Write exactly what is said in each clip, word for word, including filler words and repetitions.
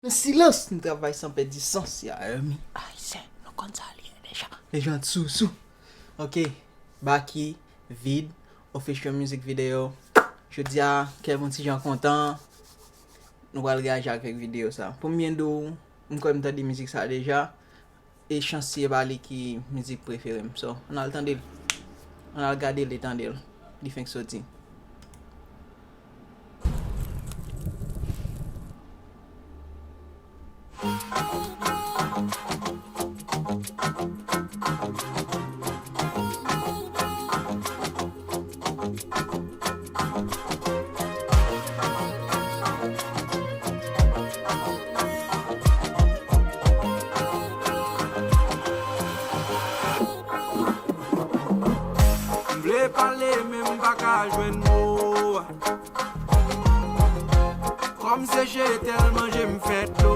Nan silans, nou travay san pèdi sans, ya, èmi. Ayisyen, nou konn sa li ye deja. Lejann Sousou. Ok, Baky, Vid, official music video. Jodi a, kè m yon ti jan kontan. Nou pral reyaji avèk videyo sa. Pou m byen di w, m kwè m tande mizik sa deja. E Chancy e pa li ki mizik prefere m. So, ann al tande l. Ann al gade l e tande l. Li fenk soti. M vle pale, men m pa ka jwenn mo. Kò m seche tèlman je m fè dlo.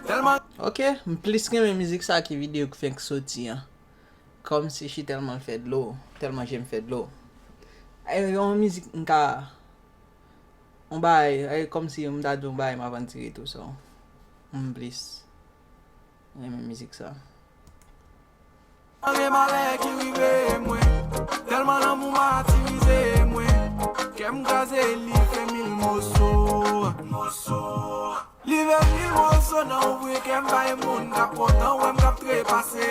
Tèlman Ok, m plis renmen mizik sa ki videyo ki fenk soti an. Kò m seche tèlman l fè dlo, tèlman je m fè dlo. E yon mizik m ka, yon bagay, e kòmsi m ta di yon bagay m avantire tou, so, m plis renmen mizik sa. Gen malè ki rive mwen, tèlman lanmou matirize mwen. Kè m kraze, li fè mil moso. Moso. Li vin mil moso nan ouvri kè m bay moun k ap kontan wè m k ap trepase.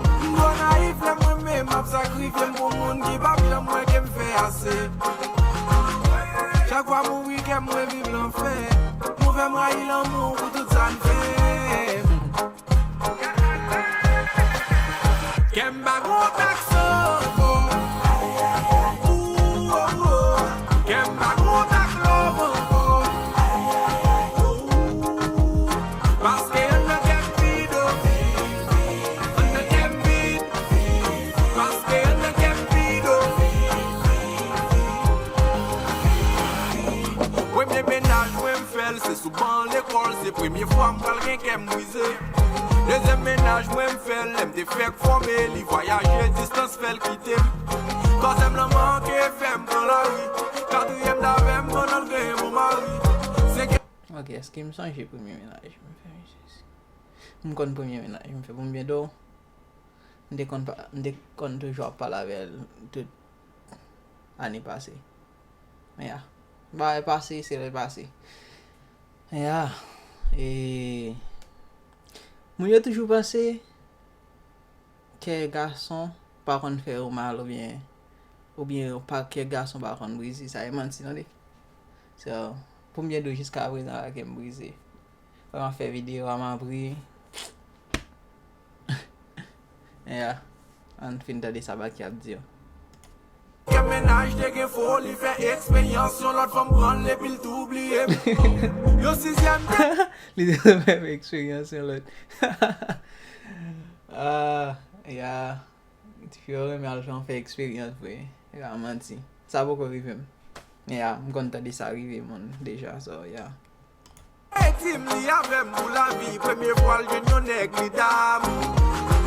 M twò nayif lè mwen menm m ap sakrifye m pou moun ki p ap janm wè ke m fè ase. Chak fwa m ouvri kè m, mwen viv lanfè. Nou fè m rayi lanmou pou tout sa n fè. Kè m pa kontak sanfò. Ou, ou, ou. Kè m pa kontak love ankò. Ou, ou, ou. Paske anndan kè m vid, o. Anndan kè m vid. Paske anndan kè m vid, o. Premye mennaj mwen m fè l, se sou ban lekòl, se premye fwa m pral gen kè m brize. Dezyèm mennaj mwen m fè l, lè m te fèk fòme, li vwayaje distans fè l kite m. Twazyèm lan manke fè m pran lari. Katriyèm davè m pandan l genyen bon mari. Senkyèm Ok, èske m sonje premye mennaj m fè, mesye? M konn premye mennaj m fè, pou m byen di w, m te konn pa, m te konn toujou ap pale avè l tout ane pase. Men ya, bagay pase, se lè l pase. Ya, e moun yo toujou panse kè gason pa konn fè yo mal oubyen, oubyen pa kè gason pa konn brize, sa e manti tande. So, pou m byen di w jiska prezan la kè m brize. Fò m ap fè videyo a m ap ri. Ya, ann fin tande sa Baky ap di yo. Kè mennaj te gen foli, fè eksperyans yon lòt fanm pran l epi l tou bliye m. Yon sizyèm te Li te fè eksperyans yon lòt. Ah, ya. Tifi yo renmen al fè eksperyans vre. E pa manti. Sa poko rive m. Ya, m konn tande sa rive moun deja, so, ya. Di m li avè m pou lavi, premye fwa l jwenn yon nèg li damou.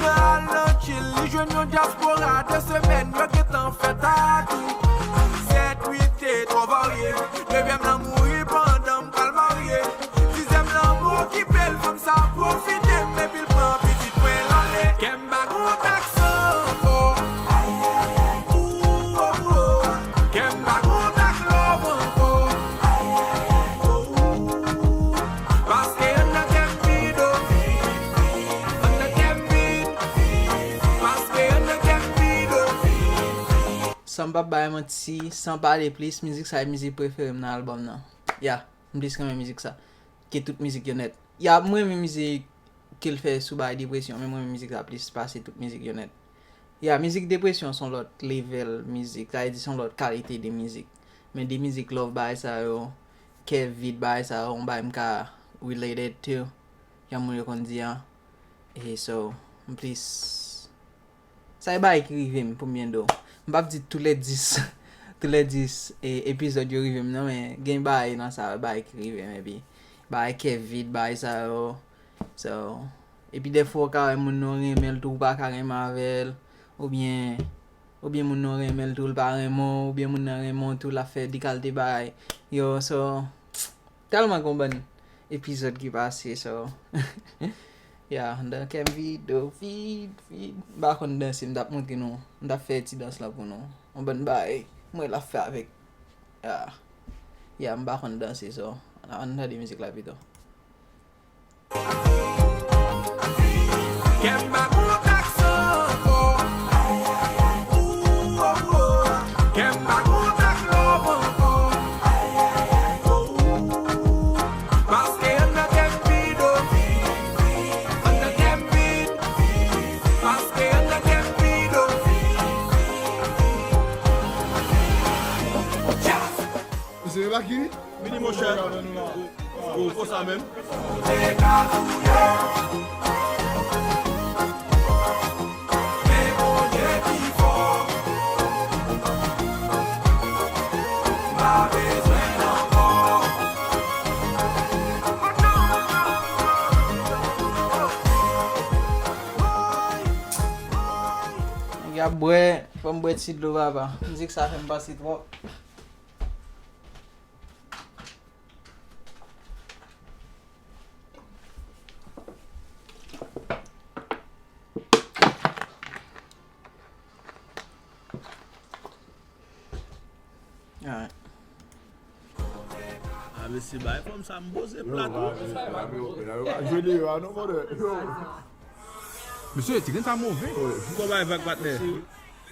Nan al nan chill, li jwenn yon dyaspora, de semèn yo gentan fè tatou. Sèt, uit, te twò varye. Dezyèm lan mouri pandan m pral marye. Sizyèm lan m okipe l, fanm sa pwofite m, epi l pran pitit mwen l ale. Kè m pa kontak sanfò. Ou, ou, ou. Kè m pa kontak love ankò. Paske anndan kè m vid, o. Anndan kè m vid. Paske anndan kè m vid, o. San m p ap bay manti, san pale plis, mizik sa e mizik prefere m nan albòm nan. Ya, m plis renmen mizik sa ke tout mizik yo nèt. Ya, m renmen mizik ke l fè sou bagay depresyon, men m renmen mizik sa plis pase tout mizik yo nèt. Ya, mizik depresyon se yon lòt level mizik, sa vle di se yon lòt kalite de mizik. Men de mizik love bagay sa yo, kè vid bagay sa yo, yon bagay m ka related to, jan moun yo konn di an. E so, m plis Sa e bagay ki rive m, pou m byen di w. M p ap di tou lè dis, tou lè dis, e, epizòd yo rive m, non, men gen bagay nan sa, bagay ki rive m, epi bagay kè vid, bagay sa yo. So, epi dèfwa w ka wè moun nan renmen l tou, ou pa ka renmen avè l, oubyen, oubyen moun nan renmen l tou, l pa renmen w, oubyen moun nan renmen w tou, l ap fè de kalite bagay. Yo, so, Tèlman gen yon bann epizòd ki pase, so. Ya, anndan kè m vid, o, vid, vid. M pa konn danse, m t ap montre nou. M t ap fè ti dans lan pou nou. Yon bann bagay. M wè l ap fè avèk. Ya. Ya, m pa konn danse, so. Ann tande mizik la pito. Kè m pa kontak sa ankò. Ou, oh, oh. Kè m pa kontak love ankò. Ou, oh, oh. Paske anndan kè m vid, oh. Anndan kè m vid. Paske anndan kè m vid, oh. Mesye, e pa ki? Vini, monchè. Ou, ou konsa menm. Nèg ap bwè, fò m bwè ti dlo, papa. Mizik sa fè m panse twòp. Alright. Ah, mesye, bay fòm sa, m poze plat, wi. Jwe deyò a non, brother. Yo. Mesye, ti grenn sa move. Ou konn bay vag, patnè.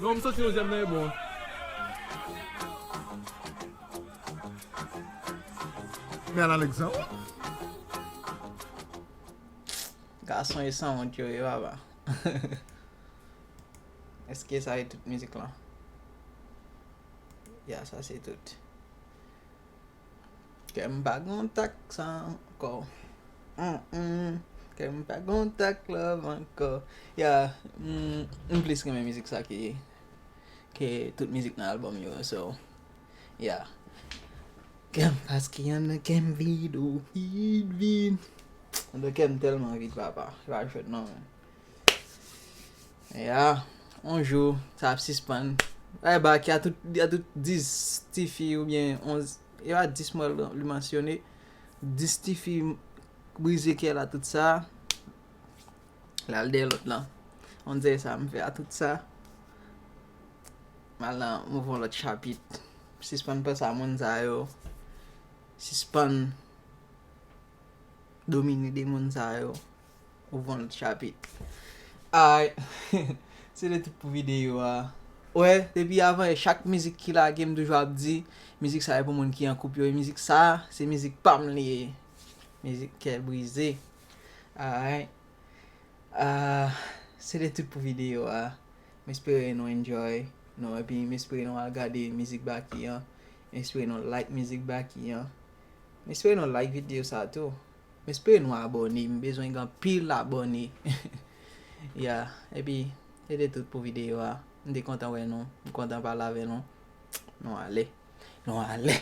Non, m santi onzyèm nan e bon. Men Alexandre. Gason e sanwont yo ye, papa. Èske sa e tout mizik lan? Ya, sa se tout. Kè m pa kontak sa ankò. Mm, mm. Kè m pa kontak love ankò. Ya, mm, m plis renmen mizik sa ke, ke tout mizik nan albòm yo, so, ya. Kè m, paske anndan kè m vid, o, vid, vid. Anndan kè m tèlman vid, papa. Se pa jwèt non, men. Ya, yon jou, sa ap sispann. Ay, Baky a tout, a tout dis tifi oubyen onz, e pa dis mwen li mansyone. Dis tifi brize kè l a tout sa. L al dèyè lòt lan. On dirait sa m fè a tout sa. M al nan, m ouvri yon lòt chapit. Sispann panse a moun sa yo. Sispann domine de moun sa yo. Ouvri yon lòt chapit. Alright. Se te tout pou videyo a. Wè, depi avan yè, chak mizik ki lage, m toujou ap di, mizik sa e pou moun ki an koup yo. E mizik sa, se mizik pa m li ye. Mizik kè brize. Alright. Ah, se te tout pou videyo a. M espere nou enjoy nou, epi m espere nou al gade mizik Baky an. M espere nou like mizik Baky an. M espere nou like videyo sa tou. M espere nou abòne. M bezwen gen anpil abòne. Ya, epi, se te tout pou videyo a. M te kontan wè nou. M kontan pale avè nou. Nou ale. Nou ale.